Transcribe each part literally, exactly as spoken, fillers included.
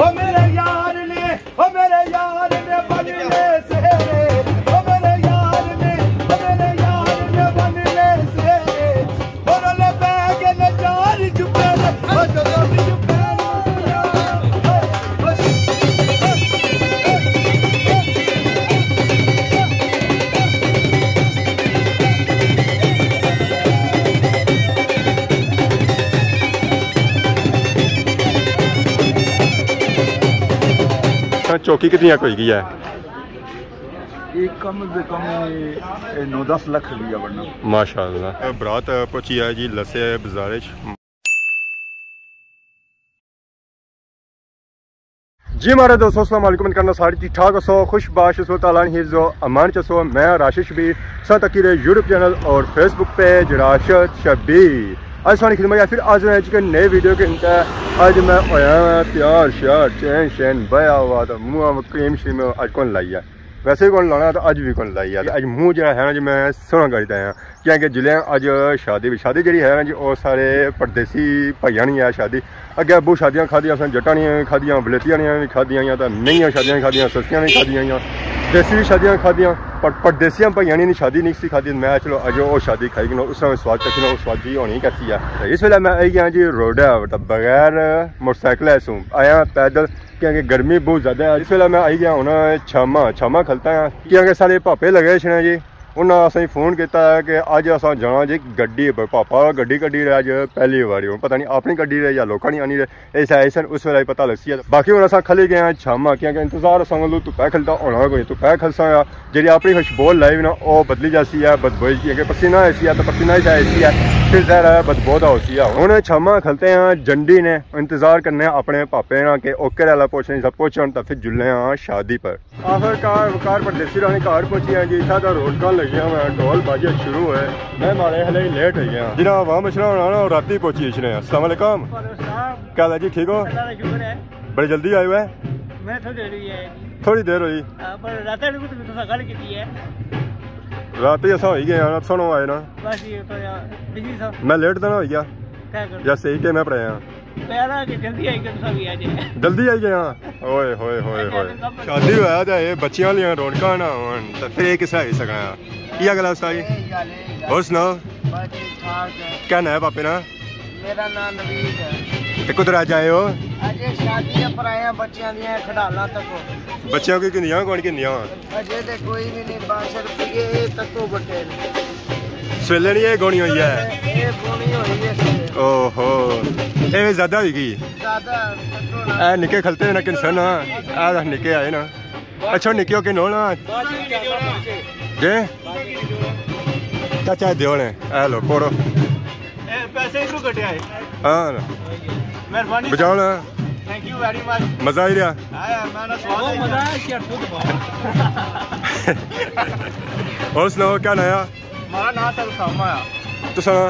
او میرے یار نے، او میرے یار نے بن لے سہرے، او میرے یار نے، او میرے یار نے بن لے سہرے، او رولے پہ کے نچار چپے، او جدوں بھی چپے۔ چوکی کتنی ایک ہوئی گئی ہے؟ یہ کم از کم، اے، اے نو دس لکھ روپیہ بننا۔ ماشاءاللہ۔ برات پہنچی ہے جی لسے بازار وچ۔ جی مہاڑے دوستو، السلام علیکم، کرنا سارے ٹھیک ٹھاک ہسو، خوش باش ہسو، تعالیٰ نے حفظ و امان چ ہسو۔ میں راشد شبیر، ساں تکی رہے یوٹیوب چینل اور فیس بک پیج راشد شبیر۔ اج ساڑی خدمت ہے پھر اج میں ایک نئے ویڈیو کے اندر۔ اج میں ہویا ہاں تیار شیار، چین شین بایا ہوا، تو منہ میں کریم شریم اج کون لائی ہے، ویسے بھی کون لانا تو اج بھی کون لائی ہے۔ اج منہ جڑا ہے نا جی، میں سوہنا کری تے آیا، کیونکہ جلے اج شادی بھی، شادی جڑی ہے نا جی، او سارے پردیسی بھائیاں نی ہے شادی۔ اگے بہت شادیاں کھادیاں اساں، جٹاں نیاں وی کھادیاں، بلیتیاں نیاں وی کھادیاں، یا تاں مہنگیاں شادیاں وی کھادیاں، سستیاں وی کھادیاں، یا دیسی وی شادیاں کھادیاں، پر پردیسیاں بھائیاں نی شادی نہیں سی کھادی۔ میں چلو اج او شادی کھائی کنو، اس طرح سواد چکھنا، او سواد جی ہونی کیسی ہے۔ اس ویلے میں آئی گیا جی روڈ تے بغیر موٹر سائیکل ہے سوں آیا پیدل، کیونکہ گرمی بہت زیادہ ہے۔ اس ویلے میں آئی گیا ہن چھاما، چھاما کھلتا ہاں، کیونکہ سارے پاپے لگے چھڑے جی۔ انہاں اساں فون کیتا ہے کہ اج اساں جانا جی گڈی پر، پاپا گڈی کڈی رہے اج پہلی باری، ہن پتہ نہیں اپنی گڈی رہے یا لوکاں نی آنی رہے، ایسا ایسا اس ویلے پتہ لگسی ہے۔ باقی ہن اساں کھلے گئے ہیں چھاما، کیونکہ انتظار اساں کولوں دھپے کھلتا ہونا کوئی، دھپے کھلساں یا جیڑی اپنی خوشبو لائی ہوئی نا او بدلی جاسی ہے، بدبوئی، کیونکہ پسینہ ایسی ہے تو پسینہ ایسا ایسی ہے، پھر ظاہر ہے بدبو دا ہوسی ہے۔ ہن چھاما کھلتے ہیں جنڈی نے، انتظار کرنے اپنے پاپے نا کہ او کہڑے والا پہنچنے، سب پہنچن تو پھر جلنے ہاں شادی پر۔ آخر کار وقار پردیسی رانے گھر پہنچی ہیں جی، اتھا دا رونقاں لگیاں ہوئے، ڈھول باجے شروع ہوئے۔ میں مارے ہلے ہی لیٹ ہوئی گیا۔ جناب عوام اچھنا ہونا نا، راتی پہنچی اچھنے ہیں۔ السلام علیکم۔ وعلیکم السلام۔ کیا حال ہے جی، ٹھیک ہو؟ اللہ کا شکر ہے۔ بڑی جلدی آئے ہوئے؟ میں تھوڑی دیر ہوئی ہے جی۔ تھوڑی دیر ہوئی؟ ہاں، پر رات تک تو تساں گل کیتی ہے۔ رات ہی ایسا ہوئی گیا یار، اب سنو آئے نا۔ بس یہ تو یار، بزی سا۔ میں لیٹ تو نہ ہوئی گیا؟ کیا کروں؟ یا صحیح ٹائم پر آیا؟ پیارا کہ جلدی آئی گیا، تساں بھی آ جائے۔ جلدی آئی گیا؟ اوئے ہوئے ہوئے ہوئے۔ شادی ہویا تے اے بچیاں آلیاں رونقاں نہ ہون تے پھر اے کسا ہوئی سکنا ہے؟ کیا گلا استاد جی؟ اور سناؤ؟ بس ٹھیک ٹھاک ہے۔ کیا نام ہے پاپے نا؟ میرا نام نوید ہے۔ تے کدھر اج آئے ہو؟ اج اے شادی ہے پر آئے ہیں بچیاں دیاں کھڈالاں تکو۔ بچیاں کی گھندیاں کون گھندیاں؟ اجے تے کوئی بھی نہیں، بس روپیے اے تکو بٹے نے۔ سویلے نہیں اے گونی ہوئی ہے؟ اے گونی ہوئی ہے سویلے۔ اوہو، اے زیادہ ہوئی گئی۔ زیادہ تکو نا۔ اے نکے کھلتے نا کنسن نا، اے نکے آئے نا۔ اچھا نکے ہو کے نو نا۔ جی؟ چاچا دیو نے، اے لو پورو۔ اے پیسے ادھروں کٹے آئے۔ ہاں۔ مہربانی سر۔ بچاؤ نا۔ Thank you very much۔ مزہ آئی رہیا؟ ہاں یار، میں نا سواد آئی رہیا۔ اور سناؤ، کیا ناں آ؟ ہمارا ناں سر اسامہ ہے۔ تساں؟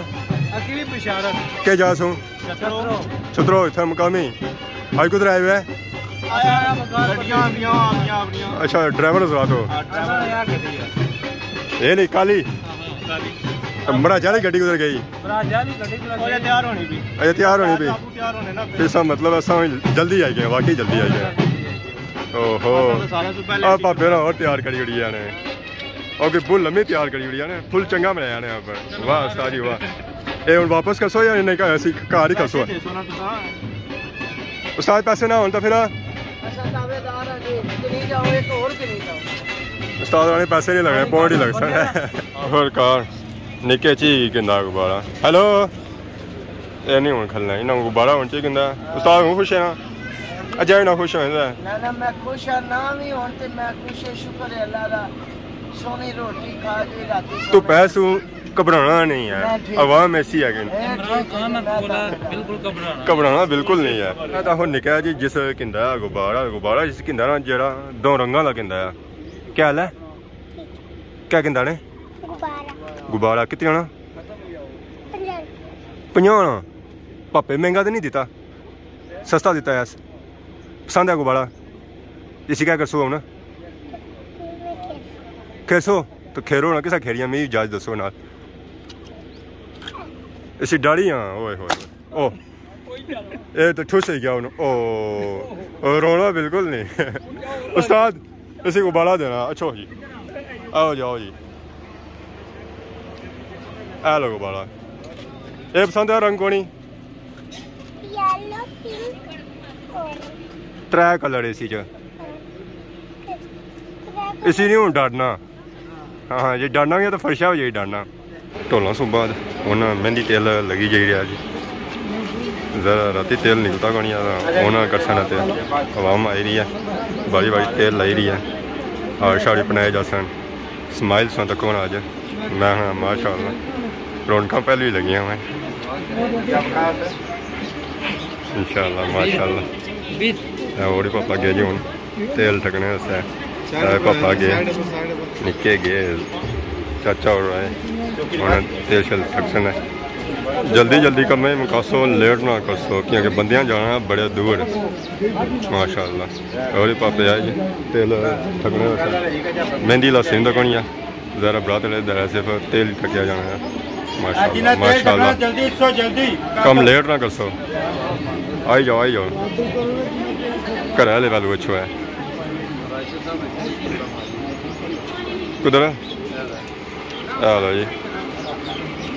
عقیل بشارت۔ کیا جا سوں؟ چھترو۔ چھترو، اتھا مقامی۔ آج کدھر آئے ہوئے؟ آیا، آیا، گڈیاں آندیاں، آندیاں، آندیاں۔ اچھا، ڈرائیور حضرات ہو؟ ہاں، ڈرائیور۔ اے نہیں، کالی؟ ہاں، ہاں، کالی۔ مڑا جالی گڈی کدھر گئی؟ مڑا جالی گڈی کدھر گئی؟ تیار ہونی بھی۔ اچھا، تیار ہونی بھی۔ آپ تیار ہونے نا پھر۔ اس کا مطلب اساں جلدی آئی گئے، واقعی جلدی آئی گئے۔ اوہو۔ اساں تو سارے سے پہلے آ پاپے نا اور تیار کری اڑی آنے۔ او کہ فل لمبی تیار کری اڑی آنے، فل چنگا بنایا نے آپ۔ واہ استاد جی واہ۔ اے ہن واپس کرسو یا نہیں، ایسی گھر ہی کرسو؟ پیسے دے سو نا تساں۔ استاد پیسے نہ ہون تاں پھر؟ اچھا، دعوے دار ہاں جی، کنی جاؤ، ایک اور کنی جاؤ۔ استاد نے پیسے نہیں لگنے، پوڑ ہی لگ سکنا ہے۔ آخر کار نکے چی گندا غبارہ۔ ہیلو۔ اے نہیں ہن کھلنا، انہاں کو غبارہ ہن چی گندا۔ استاد ہوں خوش ہے نا؟ اجے بھی نہ خوش ہوئے۔ نہ، نہ، میں خوش ہاں، نہ بھی ہن تے میں خوش ہاں، شکر ہے اللہ دا۔ سونی روٹی کھا کے راتی تو سونا۔ پیسوں گھبرانا نہیں ہے، میں ٹھیک۔ عوام ایسی ہے کہ نہیں؟ اے ٹھیک ہے، عمران خان نہ میں بولا، تنگ بالکل گھبرانا۔ گھبرانا بالکل نہیں ہے۔ میں تو ہن نکا جی جس گندا ہے غبارہ، غبارہ جس گندا نا جیڑا دو رنگاں دا گندا ہے۔ کیا حال ہے؟ کیا گندا نے؟ غبارہ۔ غبارہ کتنے آنا؟ پنجاہ۔ پنجاہ آنا؟ پاپے مہنگا تے نہیں دیتا؟ سستا دیتا ہے۔ پسند ہے غبارہ؟ اسی کیا کرسو ہن؟ کھیرسو؟ تو کھیرو نا، کسا کھیریاں؟ میں اجازت دسو نال۔ اسی ڈاڑی ہاں، اوئے ہوئے۔ او۔ اے تو ٹھس ہی گیا ہن۔ او، او رونا بالکل نہیں۔ استاد، اسی کو ابالا دینا۔ اچھا جی، آؤ جی، آؤ جی، اے لو ابالا۔ اے پسند ہے رنگ کونی؟ یلو، پنک اور ترے کلر اسی چ۔ اسی نہیں ہن ڈاڈنا۔ ہاں، ہاں، جے ڈاڈنا گیا تو فرشا ہو جائی ڈاڈنا۔ ڈھولاں سوں بعد ہن مہندی تیل لگی جائی رہیا جی۔ ذرا راتی تیل نکلتا کونی آ، ہن کرسن تے عوام آئی رہی ہے، باری باری تیل لائی رہی ہے۔ اور شاڑی پنائے جاسن۔ اسماعیل سوں تکو نا اج۔ میں ہاں، ماشاءاللہ، رونقاں پہلو ہی لگیاں ہوئے۔ انشاءاللہ، ماشاءاللہ۔ اے اوڑی پاپا گئے جی ہن تیل ٹھکنے واسطے۔ اے پاپا گئے، نکے گئے، چاچا اور آئے۔ ہن تیل شیل ٹھکسن ہے۔ جلدی جلدی کم ہے مکاسو، لیٹ نہ کرسو، کیونکہ بندیاں جانا بڑے دور۔ ماشاءاللہ۔ اور پاپے آئے جی، تیل ٹھکنے واسطے۔ مہندی لا سین دا کونی آ، ذرا برات نے درا صرف تیل ہی ٹھکیا جانا ہے۔ ماشاءاللہ، ماشاءاللہ۔ جلدی سو جلدی۔ کم لیٹ نہ کرسو۔ آئی جاؤ، آئی جاؤ۔ گھر والے والو اچھو ہے۔ کدھر ہے؟ اے لو جی۔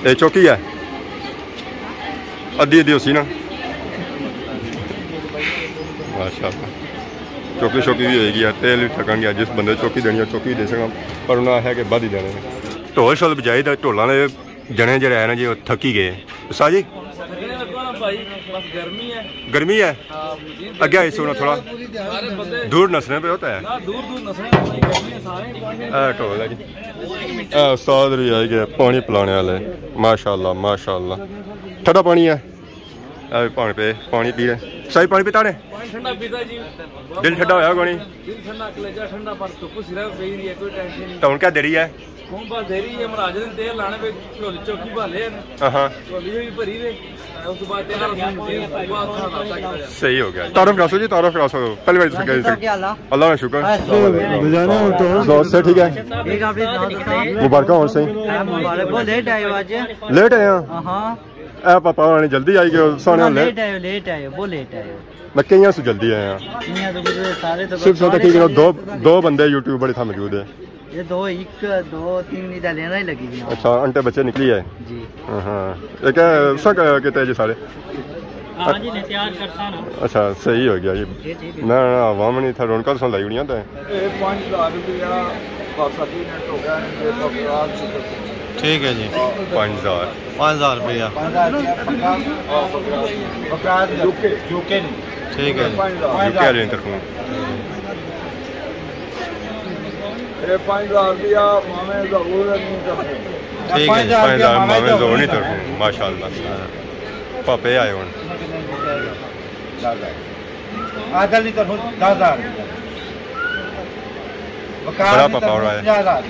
اے چوکی ہے۔ ادھی ادھی ہوسی نا۔ ماشاءاللہ۔ چوکی شوکی بھی ہوئی گئی ہے، تیل بھی ٹھکن گیا، جس بندے چوکی دینی ہے، چوکی بھی دے سکاں، پر انہاں آخیا کہ بدھ ہی دینے نے۔ ڈھول شول بجائی تے ڈھولاں نے جنے جڑے ہیں نا جی، وہ تھکی گئے۔ استاد جی؟ تھکنے لگو نا بھائی، بس گرمی ہے۔ گرمی ہے؟ ہاں، مزید اگے آئی سونا تھوڑا۔ سارے بندے دور نسنے پہ ہوتا ہے۔ نہ، دور دور نسنے پہ، گرمی ہے، سارے۔ اے ڈھول ہے جی۔ اے استاد بھی آئی گئے پانی پلانے والے۔ ماشاءاللہ، ماشاءاللہ۔ ٹھڈا پانی ہے۔ اے پانی پے، پانی پی رہے۔ شاہی پانی پیتا نے؟ پانی ٹھنڈا پیتا جی۔ دل ٹھنڈا ہویا کونی؟ دل ٹھنڈا، کلیجہ ٹھنڈا، پر دھپ سرا پئی رہی ہے، کوئی ٹینشن نہیں۔ تو ہن کیا دیری ہے؟ ہن بس دیری ہے، مہاراج نے تیل لانے پہ جھولی چوکی بھالے ہیں۔ ہاں ہاں۔ جھولی بھی بھری رہے۔ اس بعد تیل لانا پڑے، اس بعد کھانا پڑے۔ صحیح ہو گیا۔ تعارف کراسو جی، تعارف کراسو۔ پہلی بار سکیا جی۔ اللہ کا شکر۔ دوست سے ٹھیک ہے؟ ٹھیک ہے، آپ نے سناؤ۔ مبارکاں ہون سہی۔ مبارک ہو، لیٹ آئے ہو آج۔ لیٹ آئے ہاں۔ ہاں۔ اے پاپا ہوراں نے جلدی آئی گئے، سانے ہاں، لیٹ۔ لیٹ آئے ہو، لیٹ آئے ہو، بہت لیٹ آئے ہو۔ میں کئیاں سوں جلدی آیا ہاں۔ کئیاں تو مجھے سارے تو صرف ساں سارے تقریباً دو، دو بندے یوٹیوبر اتھا موجود ہیں۔ یہ دو، ایک، دو، تین نہیں تو لینا ہی لگی گیا۔ اچھا، انٹے بچے نکلی آئے۔ جی۔ ہاں، ہاں۔ یہ کیا، سا کیا کہتے ہیں جی سارے؟ ہاں جی، احتیاط کرساں نا۔ اچھا، صحیح ہو گیا جی۔ جی، جی، بالکل۔ نہ، نہ، عوام نہیں تھا، رونقاں ساں لائی ہوڑیاں تے۔ اے پنج ہزار روپیہ بس ابھی نے ٹوکا ہے، یہ بکرا چکے۔ ٹھیک ہے جی۔ پنج ہزار۔ پنج ہزار روپیہ۔ پنج ہزار روپیہ بکرا، بکرا یو کے، یو کے نہیں۔ ٹھیک ہے جی۔ پنج ہزار۔ یو کے والے طرفوں۔ اے پنج ہزار روپیہ مامے ضرور نہیں کرتے۔ ٹھیک ہے جی، پنج ہزار مامے ضرور نہیں طرفوں، ماشاءاللہ۔ پاپے آئے ہون۔ عادل نہیں تو دس ہزار۔ وقار بڑا نہیں تو پاپا ہو رہا ہے۔ پنجاہ ہزار۔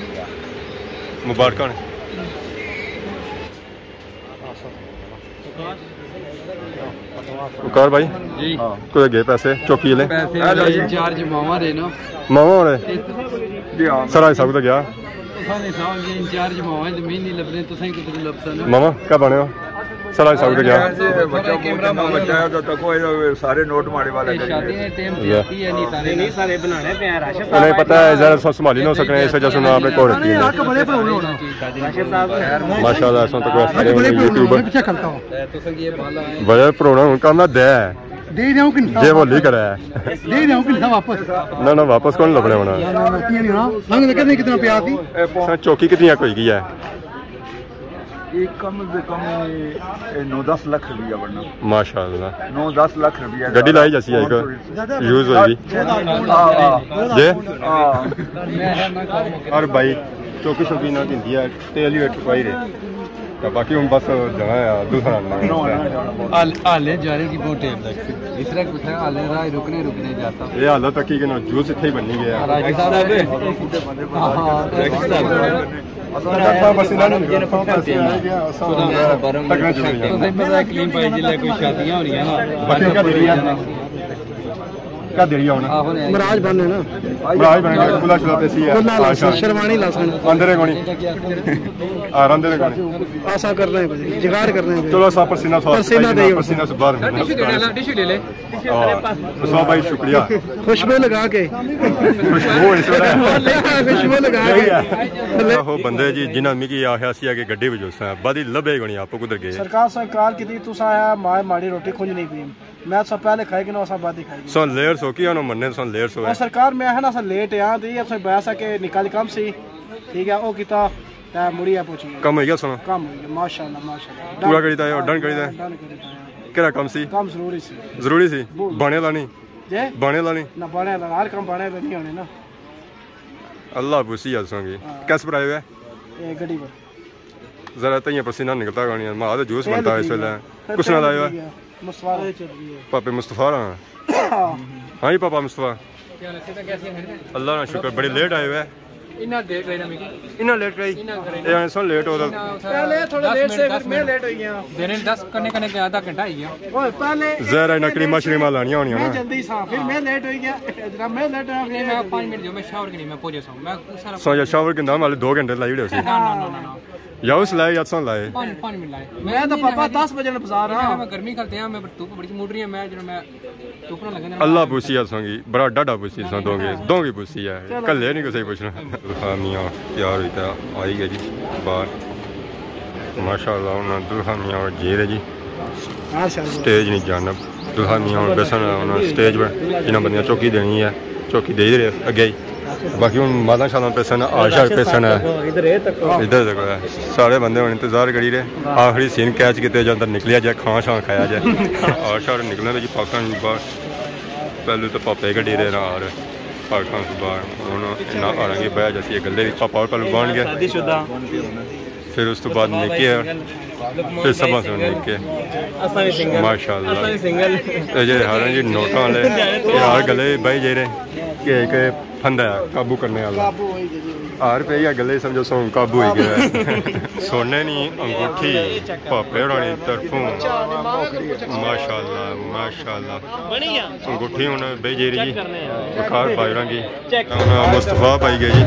مبارکاں نے۔ وقار بھائی، جی۔ کوئی گئے پیسے چوکی لے؟ پیسے انچارج ماما دے نا۔ ماما ہونے؟ جی ہاں۔ سارا حساب تو گیا؟ تساں نے صاحب جی انچارج ماما تے میں نہیں لبنے، تساں ہی کدھر لبسا نا۔ ماما، کیا بنے ہو؟ سارا حساب تو گیا؟ بچہ کیمرہ ماما بچہ ہے تو تکو، اے سارے نوٹ ماڑے والے اے شادی نے ٹائم تے آتی ہے، نہیں سارے، نہیں سارے بنانے پے ہیں راشد صاحب۔ انہیں پتہ ہے، ذرا سا سنبھالی نہ سکنے، اس وجہ سے انہوں نے اپنے کو رکھی ہے۔ راشد صاحب۔ ماشاءاللہ، ایسا تو کوئی یوٹیوبر۔ بڑے پرونا ہوں کم نہ دے۔ دے دیاں کہ نہیں؟ جے وہ نہیں کرا ہے۔ دے دیاں کہ نہیں واپس؟ نہ، نہ، واپس کون لبنے ہونا؟ نہ، نہ، نہ، کیوں نہیں ہونا؟ لنگ لگے نہیں کتنا پیا سی۔ سر، چوکی کتنی کوئی گئی ہے؟ یہ کم سے کم، اے، نو دس لاکھ روپیہ بننا۔ ماشاءاللہ۔ نو دس لاکھ روپیہ۔ گڈی لائی جاسی ہے ایک یوز ہوئی گئی۔ ہاں، ہاں۔ جی؟ ہاں۔ ہر بھائی چوکی شوکی نہ گھنتی ہے، تیل ہی ٹکوائی رہے۔ تو باقی ہن بس جانا ہے دوسرا۔ حال-، حالے جانے کی بہت ٹائم لگتی ہے۔ اس طرح کچھ ہے، حالے راہ رکنے، رکنے جاتا۔ یہ حالت تک ہی کہ نا جوس اتھے ہی بننی ہے۔ راجہ صاحب۔ ہاں، ہاں۔ راجہ صاحب۔ بس انہاں نے تکنا ضروری ہے۔ تساں پتہ ہے کلیم بھائی جی لے کوئی شادیاں ہو رہی ہیں نا۔ بکریاں کیا دے رہی ہے؟ کیا دے رہی ہے ہن؟ مراج بن ہے نا۔ مراج بن گیا، کلا شلا پیسی ہے۔ کلا لاسن، اچھا۔ شیروانی لاسن۔ اندر ہے کونی؟ آ، اندر ہے کونی؟ آسا کرنا ہے کچھ، جگاڑ کرنا ہے کچھ۔ چلو، اسا پسینہ تھوڑا پسینہ دے۔ پسینہ سے باہر۔ ٹشو دے لے، ٹشو دے لے۔ ہاں، مصطفیٰ بھائی، شکریہ۔ خوشبو لگا کے۔ خوشبو اس وقت۔ خوشبو لگا کے۔ ہو بندے جی، جنہاں مکی آخیا سی کہ گڈی وچ ہوساں، بعد ہی لبھے کونی، آپ کدھر گئے؟ سرکار سا کال کیتی، تساں آیا، ماں ماڑی روٹی کھنج نہیں پی۔ میں تساں پہلے کھائی گھنو، اساں بعد ہی کھائی گھنو۔ سو لیٹ سو، کیا نو مننے سو لیٹ سو او ہے۔ سرکار، میں ہے نا، اساں لیٹ آں، تے یہ اساں بایا سا کہ نکل کم سی، ٹھیک ہے، او کیتا، تے مڑی آ پہنچی گیا۔ کم ہوئی گیا سونا؟ کم ہوئی گیا، ماشاءاللہ، ماشاءاللہ۔ پورا کری تا ہے، ڈن کری تا ہے؟ ڈن کری تا ہے۔ کیڑا کم سی؟ کم ضروری سی۔ ضروری سی؟ بہت۔ بانے والا نہیں؟ جے؟ بانے والا نہیں؟ نہ، بانے والا، ہر کم بانے والا نہیں ہونے نا۔ اللہ پوسی آ تساں کی۔ ہاں۔ کس پر آئے ہوئے؟ اے گڈی پر۔ ذرا تئیں پسینہ نکلتا کونی ہے، ماں تے جوس بنتا ہے اس ویلے۔ کس نال آئے ہو؟ مصطفیٰ۔ پاپے مصطفیٰ ہاں۔ ہاں جی پاپا مصطفیٰ۔ اللہ نا شکر، بڑے لیٹ آئے ہوئے۔ انہاں دیر کرائی نا میکی۔ انہاں لیٹ کرائی؟ انہاں کرائی۔ اے آئے سن لیٹ ہو تو۔ پہلے تھوڑے لیٹ سے، پھر میں لیٹ ہوئی گیا۔ دینے دس کرنے کرنے تے آدھا گھنٹہ ہی گیا۔ اوئے پہلے ذرا نکلی مشریماں لانیاں ہونیاں میں نا۔ جلدی سا، پھر میں لیٹ ہوئی گیا۔ جناب میں لیٹ ہوئی گیا۔ نہیں، میں پانچ منٹ جو میں شاور کی نہیں، میں پہنچ جاتا ہوں۔ میں سو یا شاور کندا مال دو گھنٹے لائی وڑے سی۔ نہ، نہ، نہ، نہ، نہ۔ یا اس لائے یا تساں لائے؟ پانچ، پانچ منٹ لائے۔ میں تو پاپا دس بجے نے بازار ہاں۔ میں گرمی کھلتے ہیں، میں دھوپ بڑی موڑ رہی ہے، میں جو میں دھوپ نہ لگے نا۔ اللہ پوسی آ تساں کی، بڑا ڈاڈا پوسی تساں دو گے، دو گے پوسی ہے۔ کلے نہیں کسے پوچھنا۔ دلہا میاں تیار ہوئی تا آئی گیا جی باہر۔ ماشاءاللہ انہاں دلہا میاں جیرے جی۔ سٹیج نی جانب دلہا میاں ہن بیسن انہاں سٹیج پر، جنہاں بندیاں چوکی دینی ہے، چوکی دے رہے اگے ہی۔ باقی ہن مالا شالا پیسن، آشا پیسن ہے۔ ادھر تک ہے۔ سارے بندے ہن انتظار کری رہے۔ آخری سین کیچ کیتے جا اندر نکلیا جائے، کھانا شانا کھایا جائے۔ آشا نکلنے میں جی پاکستان باہر۔ پہلو تو پاپے کڈی رہے نا آر پاکستان سے باہر۔ ہن انہاں آراں کی بہہ جاسی گلے وچ، پاپا اور پہلو بن گئے۔ شادی شدہ۔ پھر اس تو بعد نکے ہے، پھر سبھا سے نکے۔ اساں وی سنگل۔ ماشاءاللہ۔ اساں وی سنگل۔ اے جڑے ہاراں جی نوٹاں والے، اے ہار گلے بائی جے رہے کہ ایک پھندا ہے قابو کرنے والا۔ ہار پہ یا گلے سمجھو سو قابو ہی گیا ہے۔ سونے نی انگوٹھی پاپے ہوراں نی طرفوں۔ ماشاءاللہ، ماشاءاللہ۔ انگوٹھی ہن بہی جائی رہی جی۔ وقار بھائی ہوراں کی۔ ہن مصطفیٰ بھائی گئے جی۔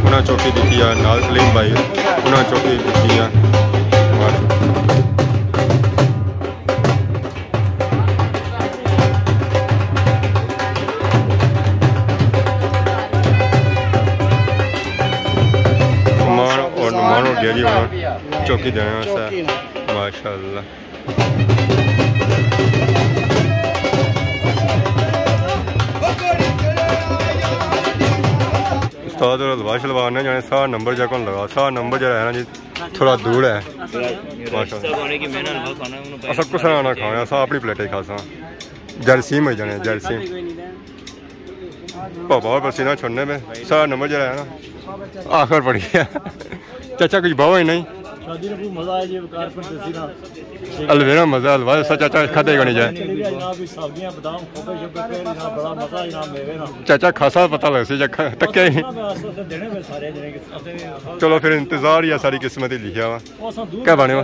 انہاں چوکی دتی ہے، نال کلیم بھائی۔ انہاں چوکی دتی ہے۔ نعمان اور نعمان ہو گیا جی، انہاں چوکی دینا ہے۔ ماشاءاللہ۔ استاد اور حلوا شلوا نے جانے سا نمبر جا کون لگا، سا نمبر جا ہے نا جی، تھوڑا دور ہے۔ ماشاءاللہ۔ اساں کسا نہ کھانا، اساں اپنی پلیٹ ہی کھاساں۔ جراثیم ہوئی جانے، جراثیم۔ پاپا اور پسینہ چھوڑنے میں سارا نمبر جڑا ہے نا، آخر پڑ گیا۔ چاچا کچھ باوا ہی نہیں۔ شادی نا کوئی مزہ آیا جی، وقار پرنسسی نا۔ الویرا مزہ، الوا سا چاچا کھاتے ہی کونی جائے۔ چلی گیا جناب، سبزیاں، بادام، کھوپے شوپے پہ جناب، بڑا مزہ جناب، میوے نا۔ چاچا کھاسا پتہ لگ سی جا کھا-، تکیا ہی نہیں۔ بس اسے دینے میں سارے جنے کہ اسے۔ چلو پھر انتظار ہی ہے، ساری قسمت ہی لکھیا ہوا۔ کیا بنے ہو؟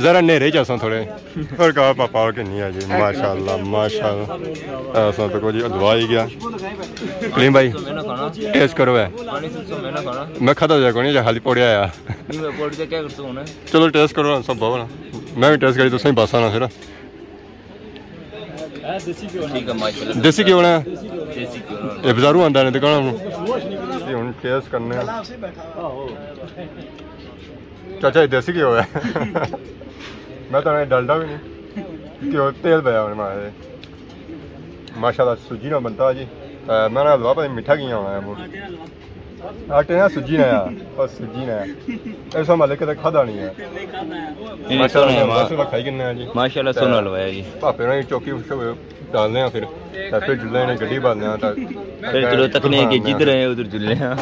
ذرا نیرے چ اساں تھوڑے۔ اور کہا پاپا اور کہ نہیں ہے جی، ماشاءاللہ، ماشاءاللہ۔ اساں تو کوئی ادوا ہی گیا۔ کلیم بھائی، ٹیسٹ کرو ہے۔ میں کھادا جا کونی، جا خالی پوڑیا آیا۔ چلو ٹیسٹ کرو سب بابا۔ میں بھی ٹیسٹ کری، تساں ہی بس آنا پھر۔ ٹھیک ہے، ماشاءاللہ۔ دیسی گھیو ہونا ہے؟ دیسی گھیو ہونا۔ یہ بازاروں آندا ہے، دکان۔ یہ ہن ٹیسٹ کرنے ہیں۔ چاچا، یہ دیسی گھیو ہے۔ میں تو ڈالڈا بھی نہیں۔ گھیو تیل پیا ہونا مارے۔ ماشاءاللہ، سوجی نہ بنتا جی۔ اے، میں نہ حلوا پتہ نہیں میٹھا کیاں ہونا ہے وہ۔ آٹے نا سوجی نہ آیا، بس سوجی نہ آیا۔ ایسا مالک کدے کھادا نہیں ہے۔ نہیں، ماشاءاللہ، سونا ہے، بس کھائی کنے ہیں جی۔ ماشاءاللہ، سونا حلوا ہے جی۔ پاپے نے چوکی شوکی ڈالنے ہیں پھر۔ تے پھر جلنے نے گڈی بننے ہیں تے پھر چلو تکنے کہ جدھر ہیں ادھر جلنے ہیں۔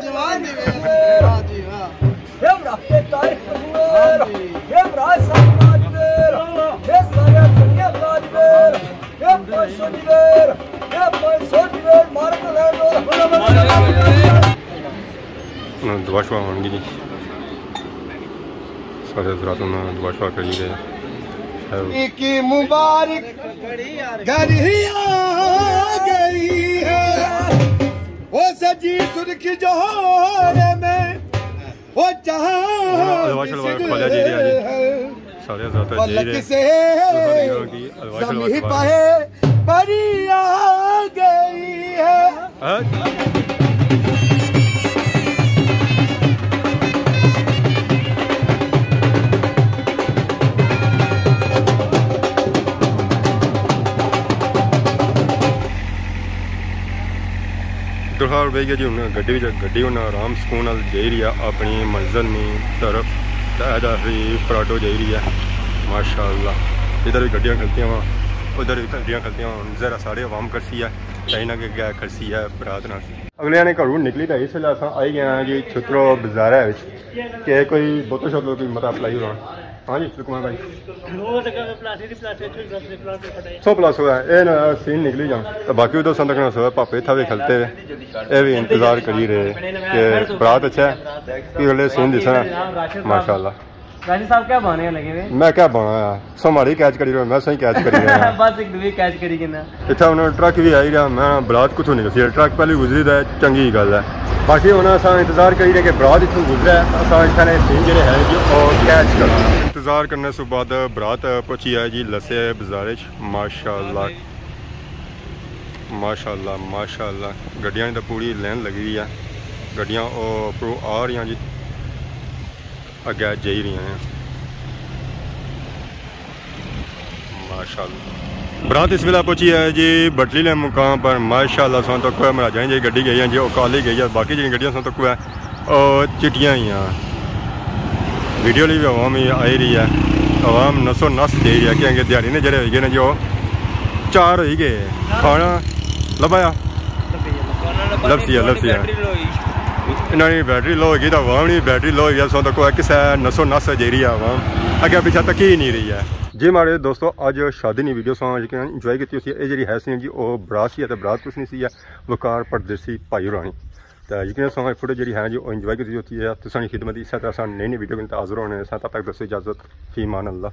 جوان دی ویل۔ واہ جی واہ۔ اے برا طارق قبول۔ اے برا ساجد۔ اے سارے سنگت ساجد۔ اے پانچ سو دی ویل۔ اے پانچ سو دی ویل۔ مارک لینڈو۔ انہاں دعا شعا ہونگی جی۔ سارے حضرات انہاں دعا شعا کری رہے۔ ایک مبارک گھڑی آ گئی ہے، وہ سجی سرخ جوہر میں، وہ جہاں ادوا شلوا کھولیا جی رہیا جی۔ ہے۔ سارے حضرات جی فلک رہے۔ سے ادوا شلوا زمین کھولیا۔ پہ پری آ گئی ہے۔ ہاں۔ دلہار بہی گیا جی، ہن گڈی وچ، گڈی ہن آرام سکون نال جائی رہی ہے اپنی منزل نی طرف۔ تے ادا ہی پراڈو جائی رہی ہے، ماشاءاللہ۔ ادھر بھی گڈیاں کھلتیاں وا، ادھر بھی گڈیاں کھلتیاں وا۔ ہن ذرا سارے عوام کرسی ہے، تے انہاں کے گیا کرسی ہے برات نال۔ اگلے نے گھروں نکلی تے اس ویلے اساں آئی گئے ہاں جی چھترو بازارے وچ، کہ کوئی بوتل شوتل کوئی متا پلائی ہوا۔ ہاں جی، لقمان بھائی۔ سو پلس ہوا ہے، اے نا سین نکلی جان۔ تے باقی ادھر سن تک نہ سو پاپے تھا وی کھلتے، اے بھی انتظار کری رہے کہ برات اچھا ہے، پھر اگلے سین دسنا۔ ماشاءاللہ۔ راجی صاحب کیا بانے لگے ہوئے؟ میں کیا بانا ہے؟ سو ماڑی کیچ کری رہے، میں سوئی کیچ کری رہا۔ بس ایک دوے کیچ کری گنا۔ اتھا ہن ٹرک بھی آئی رہا، میں برات کتھوں نکلسی، ٹرک پہلے گزری تے چنگی گل ہے۔ باقی ہن اساں انتظار کری رہے کہ برات اتھوں گزرے، اساں اتھا نے سین جڑے ہیں جو او کیچ کرنا۔ انتظار کرنے سے بعد برات پہنچی ہے جی لسے بازار وچ۔ ماشاءاللہ، ماشاءاللہ، ماشاءاللہ، گڈیاں دی تے پوری لین لگی ہوئی ہے، گڈیاں او اپروں آ رہی ہیں جی۔ اگے جائی رہی ہیں۔ ماشاءاللہ۔ برات اس ویلے پہنچی ہے جی بٹلی لے مقام پر۔ ماشاءاللہ، سن تک کوئی مراجاں جی گڈی گئی ہے جی، او کالی گئی ہے، باقی جی گڈیاں سن تک کوئی او چٹیاں ہی ہیں۔ ویڈیو لی بھی عوام ہی آئی رہی ہے، عوام نسو نس جائی رہی ہے، کیونکہ دیہاڑی نے جڑے ہوئی گئے نا جی، او چار ہوئی گئے۔ کھانا لبایا؟ لبسی ہے، لبسی ہے۔ انہاں نی بیٹری لو ہوئی گئی، تے عوام نی بیٹری لو ہوئی گئی، سو تکو کسے نسو نس جیڑی ہے عوام، اگے پیچھے تکی ہی نہیں رہی ہے۔ جی ماڑے دوستو، اج شادی نی ویڈیو ساں یقیناً انجوائے کیتی ہوسی۔ اے جیڑی ہے سی جی، او برات سی ہے، تے برات کس نی سی ہے، وقار پردیسی بھائی ہورانی۔ تے یقیناً ساں فوٹو جیڑی ہے جی، او انجوائے کیتی ہوسی۔ تساں نی خدمت اچ اسے طرح ساں نئی نئی ویڈیو کے نال حاضر ہونے ساں، تب تک دوستو اجازت، فی امان اللہ۔